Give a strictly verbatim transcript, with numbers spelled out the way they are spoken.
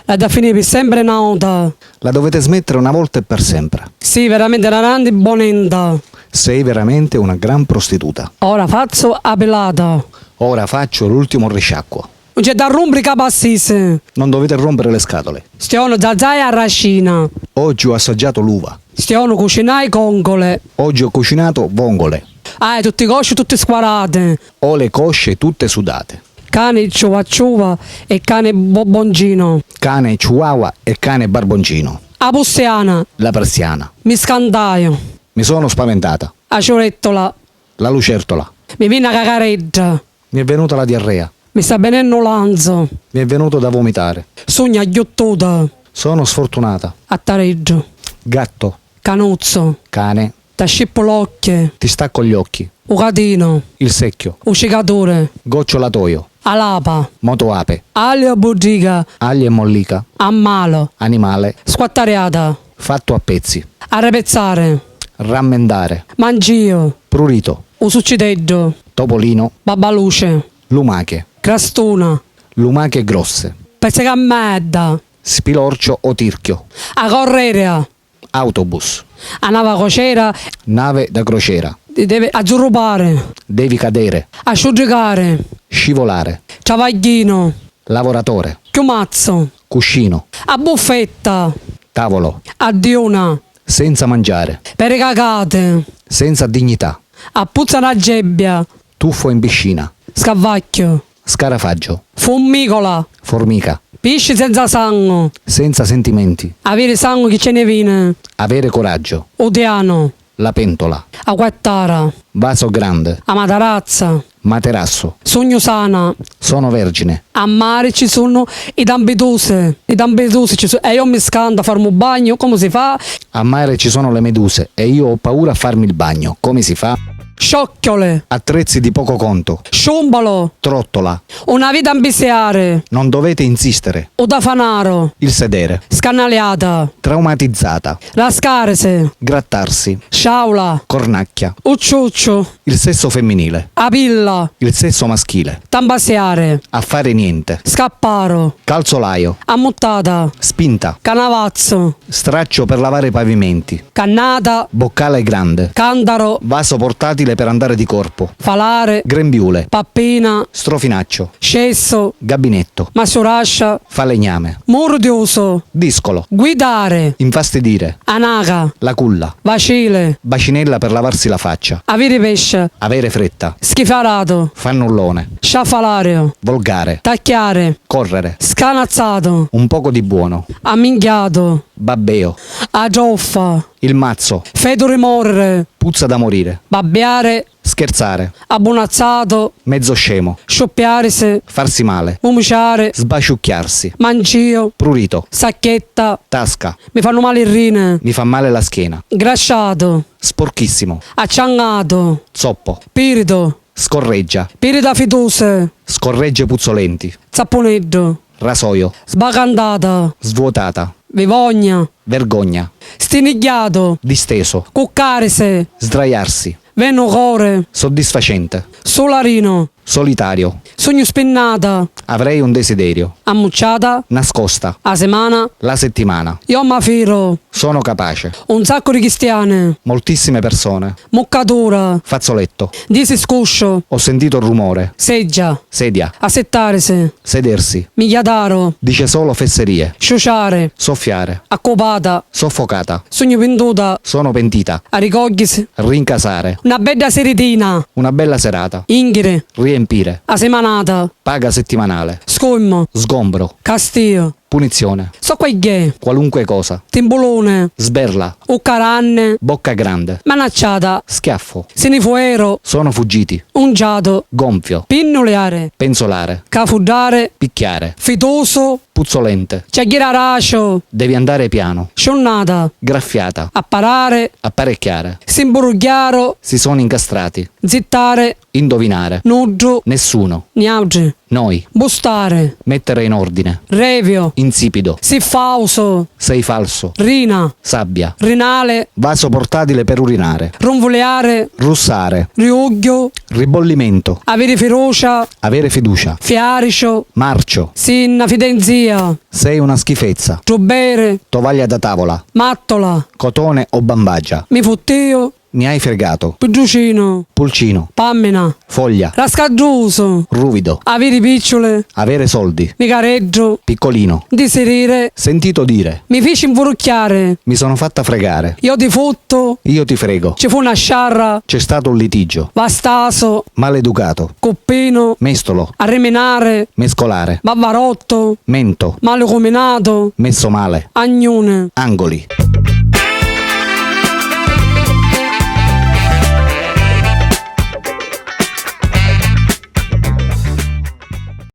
L'hadda finiri pi sempri na vota. La dovete smettere una volta e per sempre. Sì veramente na grandi bonenta. Sei veramente una gran prostituta. Ora fazzu a pilata. Ora faccio l'ultimo risciacquo. Nun c'è da rumpiri i capassisi. Non dovete rompere le scatole. Stionu zazai a racina. Oggi ho assaggiato l'uva. Stionu cucinai congole. Oggi ho cucinato vongole. Hai tutti i cosci tutti squarati. Ho le cosce tutte sudate. Cani ciuva ciuva e cani bobboncino. Cane chihuahua e cane barboncino. A pustiana. La persiana. Mi scantaiu. Mi sono spaventata. A ciurettola. La lucertola. Mi vini a cacaredda. Mi è venuta la diarrea. Mi sta venennu l'anzu. Mi è venuto da vomitare. Sugnu agghiuttuta. Sono sfortunata. Attareddu. Gatto. Canuzzu. Cane. T'ascippu l'occhi. Ti stacco gli occhi. U catinu. Il secchio. U cicaturi. Gocciolatoio. A lapa. Motoape. Agliu e buddica. Aglio e mollica. A malu. Animale. Squattariata. Fatto a pezzi. Arrepezzari. Rammendare. Manciu. Prurito. U succiteddu. Topolino. Babbaluci. Lumache. Crastuna. Lumache grosse. Pezzi ca medda. Spilorcio o tirchio. A correria. Autobus. A nava crociera. Nave da crociera. Devi azzurrupari. Devi cadere. Asciuddicari. Scivolare. Travagghiinu. Lavoratore. Chiumazzu. Cuscino. A buffetta. Tavolo. A diuna. Senza mangiare. Peri cacati. Senza dignità. A puzza na gebbia. Tuffo in piscina. Scavacchiu. Scarafaggio. Fummicola. Formica. Pisci senza sangu. Senza sentimenti. Aviri sangu chi ce ne vini. Avere coraggio. U tianu. La pentola. A quattara. Vaso grande. A matarazza. Materasso. Sugnu sana. Sono vergine. A mari ci sunnu i tampitusi. I tampitusi ci su e io mi scantu a farmi u bagnu, comu si fa? A mare ci sono le meduse e io ho paura a farmi il bagno, come si fa? Sciocchioli. Attrezzi di poco conto. Sciumbolo. Trottola. Una vita mbisiari. Non dovete insistere. U tafanaru. Il sedere. Scannaliata. Traumatizzata. Rascarisi. Grattarsi. Sciaula. Cornacchia. U ciucciu. Il sesso femminile. A pilla. Il sesso maschile. Tambasiari. A fare niente. Scapparu. Calzolaio. Ammuttata. Spinta. Canavazzu. Straccio per lavare i pavimenti. Cannata. Boccale grande. Cantaro. Vaso portatile per andare di corpo. Falari. Grembiule. Pappina. Strofinaccio. Scessu. Gabinetto. Massurascia. Falegname. Muru di usu. Discolo. Guidari. Infastidire. Anaca. La culla. Vacili. Bacinella per lavarsi la faccia. Aviri pesci. Avere fretta. Schifaratu. Fannullone. Sciaffalariu. Volgare. Tacchiari. Correre. Scanazzatu. Un poco di buono. Amminchiatu. Babbeo. A troffa. Il mazzo. Fetu di moriri. Puzza da morire. Babbiari. Scherzare. Abbunazzatu. Mezzo scemo. Sciuppiarisi. Farsi male. Vumiciari. Sbaciucchiarsi. Manciu. Prurito. Sacchetta. Tasca. Mi fannu mali i rini. Mi fa male la schiena. Grasciatu. Sporchissimo. Acciangatu. Zoppo. Piritu. Scorreggia. Pirita fitusi. Scorregge puzzolenti. Zappuneddu. Rasoio. Sbacantata. Svuotata. Vivogna. Vergogna. Stinigghiatu. Disteso. Cuccarisi. Sdraiarsi. Venu cori. Soddisfacente. Sularinu. Solitario. Sugnu spinnata. Avrei un desiderio. Ammucciata. Nascosta. A simana. La settimana. Io ma firu. Sono capace. Un saccu di chistiani. Moltissime persone. Muccatura. Fazzoletto. Disi scusciu. Ho sentito il rumore. Seggia. Sedia. Assittarisi. Sedersi. Migghiataru. Dice solo fesserie. Sciuciari. Soffiare. Accupata. Soffocata. Sugnu pintuta. Sono pentita. Arricogghisi. Rincasare. Na bedda siritina. Una bella serata. Inghiri. Riempire. A simanata. Paga settimanale. Scummu. Sgombro. Castiu. Punizione. Soccu e gghiè. Qualunque cosa. Timbuluni. Sberla. Ucca ranni. Bocca grande. Manacciata. Schiaffo. Si ni fueru. Sono fuggiti. Unciatu. Gonfio. Pinnuliari. Penzolare. Cafuddari. Picchiare. Fitusu. Puzzolente. Ci agghiru araciu. Devi andare piano. Sciunnata. Graffiata. Apparari. Apparecchiare. Si mburugghiaru. Si sono incastrati. Zittari. Indovinare. Nuddu. Nessuno. Niautri. Noi. Bustari. Mettere in ordine. Revio. Insipido. Si fausu. Sei falso. Rina. Sabbia. Rinali. Vaso portatile per urinare. Runvuliari. Russare. Riugghiu. Ribollimento. Aviri firucia. Avere fiducia. Fiariciu. Marcio. Sinna, fidenzia. Ia. Sei una schifezza. Ddu beri. Tovaglia da tavola. Mattola. Cotone o bambagia. Mi futtìu. Mi hai fregato. Pidducinu. Pulcino. Pàmmina. Foglia. Rascaddusu. Ruvido. Aviri pìcciuli. Avere soldi. Nicareddu. Piccolino. Disiriri. Sentito dire. Mi fici nfurucchiari. Mi sono fatta fregare. Iò ti futtu. Io ti frego. Ci fu na sciarra. C'è stato un litigio. Vastasu. Maleducato. Cuppinu. Mestolo. Arriminari. Mescolare. Bavvarottu. Mento. Malicuminatu. Messo male. Agnuni. Angoli.